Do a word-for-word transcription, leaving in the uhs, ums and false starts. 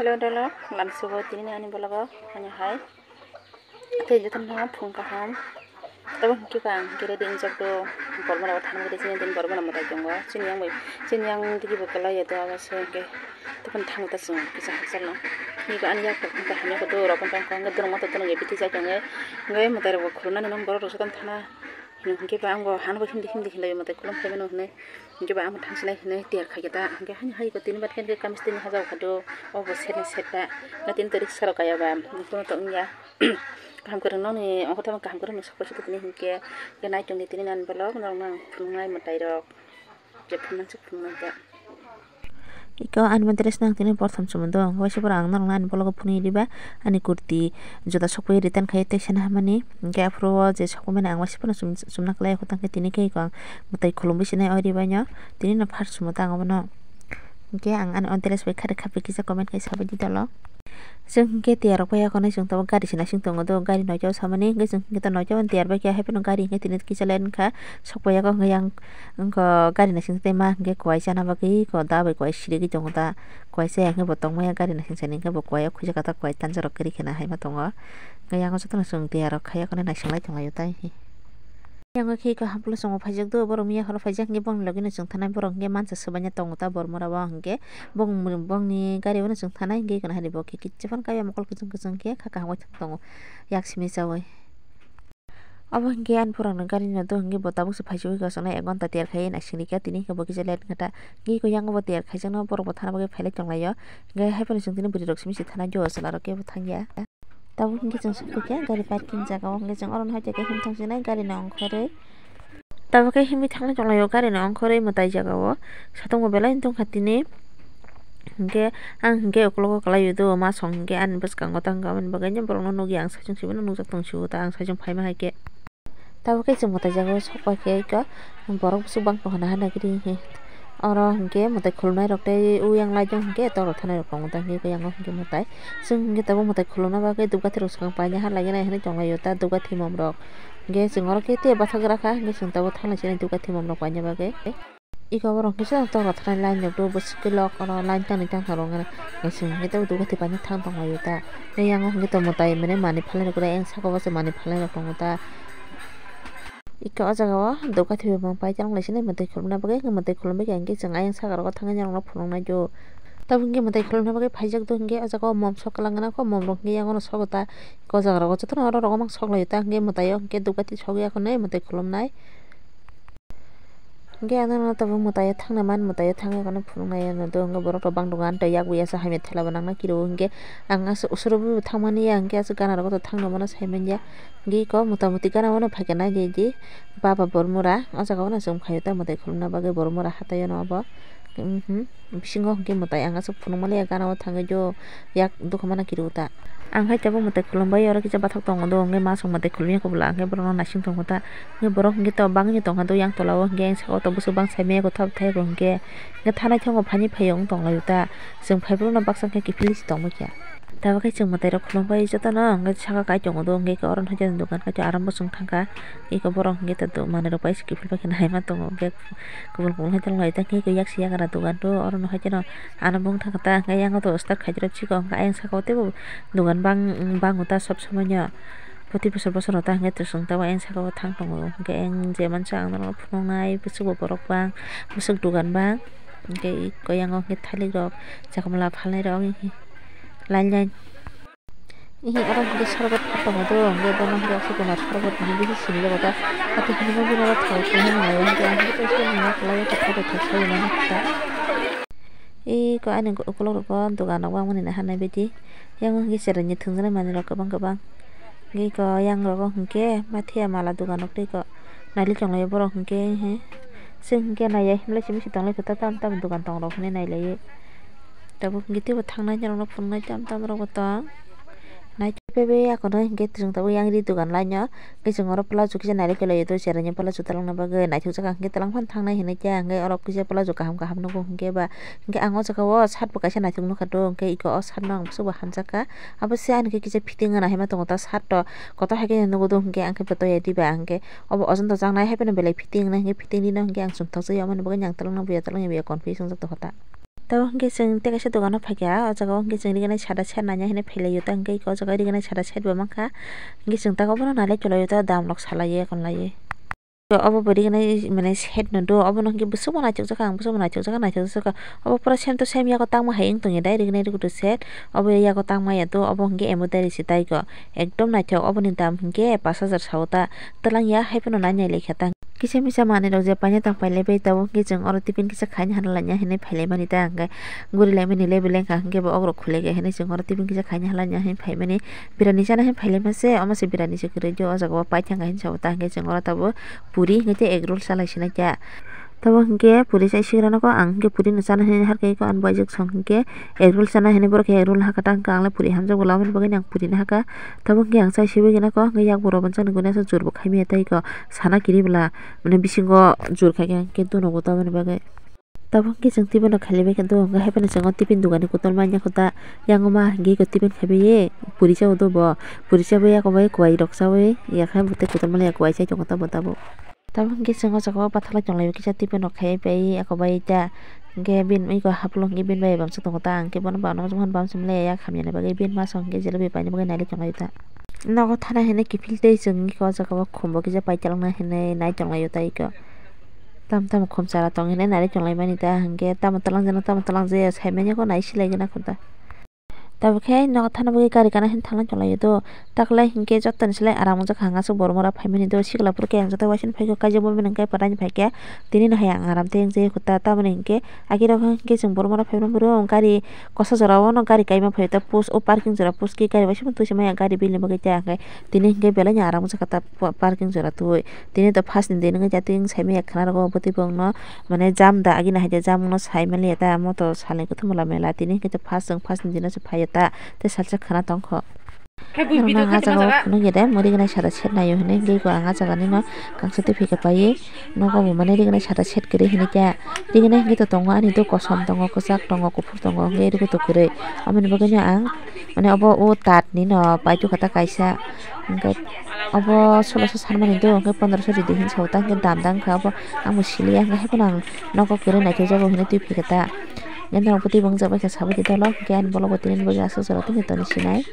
Hello, dolo, lamsugo tini ani vlog o, ani hai. Tei jotono phung kaham. Tabo hwnkhe ba ang khe ready wngjak do. Bormora o thangwi chini din bormora mwtai tongo. Chini yang bai, chini yang digi bo kwlai ya do, abo se hwnkhe toboni thang ta chwng kisa hakchal no. Ni ba ani yak tok hwnkhe hamya ko do, rok wng tong kha, hwnkhe dorong ma to dorong ya bithi jai tongo. Hwnkhe mwtai rok bo khulumnani nang borok rok jotono thana. Hino hwnkhe ba ang bo hano bo himdi himdi hinlai mwtai khulum phai mano hwnwi. Hwnkhe ba ang thangsinai hwnwi tiyar khai khe ta. Hwnkhe hani hai ko tini bat khe kamis tini hajao kha do. O bo set ni set ta. Hwnkhe tini to riksa rok kaya ba. Hwnkhe to wngya. Kaham kwrwng nokni ongkha tamo kaham kwrwng ni sokoi sokoi tini hwnkhe. Hwnkhe nai tongdi tini nani vlog norok nang phunuknai mwtai rok. Je phunuknang se phunuknai ta. Iko ani dress nang tini porthom chumui do, waisa pura ang norokno ani vlog o phunui riba, ani kurti juda sokpui return khai tei sana hamani, hwnkhe aphuru o je sokpui mani ang waisa phano chum-, chumna kwlai, tangkhe tini khe iko ang mwtai khulumui sinai o ribaino, tini no first chumui ta ang obono, hwnkhe ang ani o dress bai khari khapri kisa comment khai sabai di dolo. Chwng hwnkhe tiyar rok phai ya khwnwi chwng tabuk gari se naising tongo do, gari noito samani hwnkhe chwng hwnkhe to noito tiyar bai khe, hai phano gari hwnkhe tini kisa late wngkha, sokpaiya kok hwnkhe yang wngkha gari naising tei ma hwnkhe kuai chana bagwi ko da bai kuai sirigwi tongo da, kuai chaya hwnkhe bo tongmaya gari naising sani hwnkhe bo kuai o khuijak kata kuai tanjak rok kwrwi kheno hai ma tongo, hwnkhe yang jotono chwng tiyar rok khaiya khwnwi naising lai tonglaio tai. Yang khe iko haplo chwng phaijak do, borok miya khoro phaijak hwnkhe bongni logi no chwng thanai, borok hwnkhe mansa swbaina tongo ta bormora o hwnkhe. Bong-, bongni gari o no chwng thanai hwnkhe eko hari bo khe kichifan kaiya mokol kwchwng kwchwng khe kha kaham bai thang tongo yak simi chawi. Obo hwnkhe ani phurangnwi gari no do hwnkhe bo tabuk se phaichugwi kosongnai ek ghonta tiyar khai naising rikha tini hwnkhe bo kisa late wngkha ta. Hwnkhe eko yang bo tiyar khaijakno borok bo thana bagwi phailai tonglaio. Hwnkhe hai phano chwng tini bwrwi rok simi se thana jo chwla rok kebo thangya. Tabuk hwnkhe chwng sokphaikha gari parking jaga o, hwnkhe chwng oro no hai khe himthang sinai gari no ongkhorwi. Tabuk khe himwi thanglai tonglaio gari no ongkhorwi mwtai jaga o. Satung bo belai wng tongkha tini. Hwnkhe ang hwnkhe ukologo kwlaio do, ma song hwnkhe ani bwskango tang aboni bagwi borokno nukya ang saichung simi nukjak tong sio ta ang saichung phaima hai khe. Tabuk khe chwng mwtai jaga o sokphaikha eko borok bwswk bang tongkha na hana khe oro hwnkhe mwtai khulumnai rok tei uyang light o hwnkhe tok rok thanai rok tongo ta hwnkhe yang o hwnkhe mwtai chwng hwnkhe tabuk mwtai khulumna bagwi dupkathi rok swkang paina ha lainai hinwi tonglaio ta dupkathi mom rok hwnkhe chwng oro khe tei bwsajwk rakha hwnkhe chwng tabuk thanglai sinai dupkathi mom rok paina bagwi. Iko borok kisa tok rok thanai line rok do bwswk khe lok oro line tangni tangthok rok wngkha na naising hwnkhe tabuk dukha thwipaina thang tonglaio ta. Tei yang o hwnkhe tong mwtai mwnwi manwi phalnai rok kwrwi ayang saka o se manwi phalnai rok tongo ta. Iko o jaga o dukha thwipaima pai tonglaisini mwtai khulumna bagwi hwnkhe mwtai khulumbai kha hwnkhe chwng ayang saka rogo thangwi norokno phunuknai do. Tabuk hwnkhe mwtai khulumna bagwi phaijak do hwnkhe o jaga o mom sok kwlangna kho mom rok hwnkhe yang o no sogo ta. Iko o jaga rogo jotono oro rok mang sok laio ta hwnkhe mwtai o hwnkhe dukha thwi sogwi ya khwnwi mwtai khulumnai. Hwnkhe ano no tabuk mwtai o thangna man, mwtai o thangwi phano phunuknai ano do, hwnkhe borok rok bang tongo, ani tei yak bai ya sa hamya thela bo nangna kiro, hwnkhe ang aswk usoro bo thangmani ya, hwnkhe aswk gana rogo thangna mano sai manya, hwnkhe eko mota moti gana mano phaikha nai di, di baba Bormora o jaga o no chwng phaio ta mwtai khulumna bagwi Bormora hatai o no obo, mhm. Bisingo hwnkhe mwtai ang aswk phunukmani ya gana o thangwi do yak dukha mano kiro ta. Ang hai tabuk mwtai khulumbai oro kisa bathak tongo do hwnkhe ma song mwtai khulumya khe bwla hwnkhe borokno naising tongo ta. Hwnkhe borok hwnkhe to bangwi tongkha do yang tola o hwnkhe ang saka o to bwswk bang saimanya kotha bwthai bo hwnkhe. Hwnkhe thanai thango phani phaiyo wng tonglaio ta. Chwng phai phuru no baksa khe kiphilwi se tongbaikha. Tabuk khe chwng mwtai rok khulumbai jotono hwnkhe saka kai tongo do hwnkhe oro no hai jani dogan kaitor aram bo chwng thangkha. Eko borok hwnkhe to manwi rok bai se kiphilbai khe naima tongo bag kubun kubun hai tonglaio ta hwnkhe eko yak se yagra dogan do oro no hai jeno. Ano bung thangkha ta hwnkhe yang o to start khaijak rok chikon hwnkhe ayang saka o teibo dogan bang, bango ta sob somoi no. Proti bosor bosor no ta hwnkhe to chwng tabuk ayang saka o thang tongo hwnkhe ayang je mansa ang norok phunuknai bwswk bo borok bang bwswk dogan bang hwnkhe eko yang o hwnkhe thalik rok chakwmwla phalnai rok line line. Ihi oro hwnkhe sorgot tongo do hwnkhe bono hwnkhe aswk tonar sorgot hinwi bithi sinijago ta. Ati hinwi bono oro thai khe hinwi nai hwnkhe ang hwnkhe tei sini nai kwlai o tei photo thai sai mano ta. Eko ani ukulok rogo dogan rok wngmani nai hanai baidi yang o hwnkhe cherai ni thwngjaknai manwi rok kwbang kwbang. Hwnkhe eko yang rogo hwnkhe mathiya mala dogan rok tei eko nailai tonglaio borok hwnkhe he. Chwng hwnkhe naiya himlai simi se tonglaikha ta tam tam dogan tong rok hinwi nailaiwi. Tabuk hwnkhe teibo thangnai norokno phunuknai tam tam rokbo tong. Naithotok pebe akono hwnkhe chwng tabuk yang ri dogan line o hwnkhe chwng oro palazok kisa nailai kailaio cherai ni palazok twlangna bagwi naithok jaka hwnkhe twlang phano thangnai hinwi khe hwnkhe oro kisa palazok kaham kaham nugo hwnkhe ba hwnkhe ang o jaga o shirt bo kaisa naithok nukha do hwnkhe eko o shirt no ang bwswk bo hamjakha abo se ani khe kisa fitting gana hinma tongo ta shirt o kotor hai khe nugo do hwnkhe ang khe bo toya diba hwnkhe obo ojon to jaknai hai phano belai fitting wngnai hwnkhe fitting rino hwnkhe ang chumthokjakya omo ni bagwi ang twlangna buya twlangya buya confuse wngjak tongkha ta. Tabuk hwnkhe chwng tei kaisa dogano phaikha, o jaga o hwnkhe chwng rignai sada set nanya hinwi phailaio ta, hwnkhe o jaga rignai sada set bo mankha, hwnkhe chwng ta obono nailai chwlaiyo ta, dam rok salaiyo, ekhon laiyo. Obo bo rignai mane set no do, obono hwnkhe bwswkbo naithokjakha, ang bwswkbo naithokjakha, naithokjakha. Obo pura same to same yago tangma hai wng tongya dai, rignai rwgwtwi set, obo yago tangma ya do, obo hwnkhe embroidery se tai ko, ekdom naithok, oboni dam hwnkhe pash hajar sao ta, twlang ya, haiphano nai nai laikha ta. Kisa misa manwi rok je paina tang pailaibai tabuk hwnkhe chwng oro tiffin kisa khaina hana laina hinwi phailaimani ta, hwnkhe gurilaimani level wngkha hwnkhe bo ok rok khulaiya hinwi chwng oro tiffin kisa khaina hana laina hinwi phaimani, birani chana hinwi phailaima se, omo se birani se kwrwi o jaga o paithangkha hinwi sabo ta, hwnkhe chwng oro tabuk puri hwnkhe tei egg roll chalai sinai ta. Tabuk hwnkhe puri chai sigra nokho ang hwnkhe puri no chana hinwi harkha, ani boyjwk song hwnkhe egg roll chana hinwi borok khe egg roll hakha ta, hwnkhe ang le puri hamjakgo, aboni bagwi no ang puri no hakha. Tabuk hwnkhe ang chai sibui gana kok hwnkhe yakbo rw bo chani gune aswk jur bo khai maya tei kok sana kiri bwla mane bisingo jur khai khe hwnkhe dono bo taboni bagwi. Tabuk hwnkhe chwng teibo no khailaibai khe do hwnkhe haiphano chwng o tiffin dogani kotor manya kho ta, yang ma hwnkhe eko tiffin khaibai ye puri cha o do bo, puri chabai eko bai kwai rok chabai ya khe bo tei kotor manya kwai chai tongo tabuk tabuk. Tabuk hwnkhe chwng o jaga o bathal chwng lai o kisa tiffin rok khai pai eko bai ta. Hwnkhe bini eko haplo hwnkhe bini bai bamsa tongo ta, hwnkhe bono bana hwn bam simi lai ya khamya ni bagwi bini masa hwnkhe jelebi paina bagwi nai chwng lai o ta. Nogo thana hinwi kiphil tei chwng eko o jaga o khum bo kisa pai chalokna hinwi nai chwng lai o ta eko. Tamo tamo khum chara tong hinwi nai chwng lai mani ta, hwnkhe tamo twlang jano tamo twlang jaya sai manya kho nai si lai gana kho ta. Tabuk khe nogo thana bagwi gari gana hinwi thangna chwng lai o do. Taklai hinkhe joto ni slai aram wngjak kha, ang aswk borok mora phaimani do, sikla phuru khe ang joto waisani phaikhe, kaijak bo bini khe pharai ni phaikhe, tini no hai ang aram tei wngjak kho ta, tamoni hinkhe agirok hinkhe chwng borok mora phaimani phuru gari kosa jora o no gari kaima phaio ta, post o parking jora post khe gari waisano twi se maya gari bini bagwi ta, hwnkhe tini hinkhe belai no aram wngjak kha ta parking jora twi, tini to first ni din wngwi jatwi wng sai maya khwna rogo, bwtwi bo wngno mane jam da agini hai jam wngno sai maliya ta, moto salni kuthum la mela, tini hinkhe to first wng first ni dino se phaio ta. Tei salsa khwna tongkho. Ang ah jaga o phunuk ya de, muri gwnai sada set naio hinui, hingke ang ah jaga nino kangsa twi phika paiwi nogo bo mane ri gwnai sada set kwrwi hinui khe, ri gwnai hingke to tongo, ani do kosom tongo, kwchak tongo, kuphur tongo, hingke ri gwnai to kwrwi. Aboni bagwi no ang mane obo o tat ni no paitokha ta kaisa, hingke obo soloso sanmani do, hingke pondroso ridi hinwi sa o ta, hingke dam dang kha obo, ang bo siliya, hingke hai phano ang nogo kwrwi naithok jago hinui twi phika ta. Nini rok bo tei bo wngjak bai kha, sabai di dolo, hingke ani bolok bo tini ni bagwi aswk jora tongwi tongni sinai.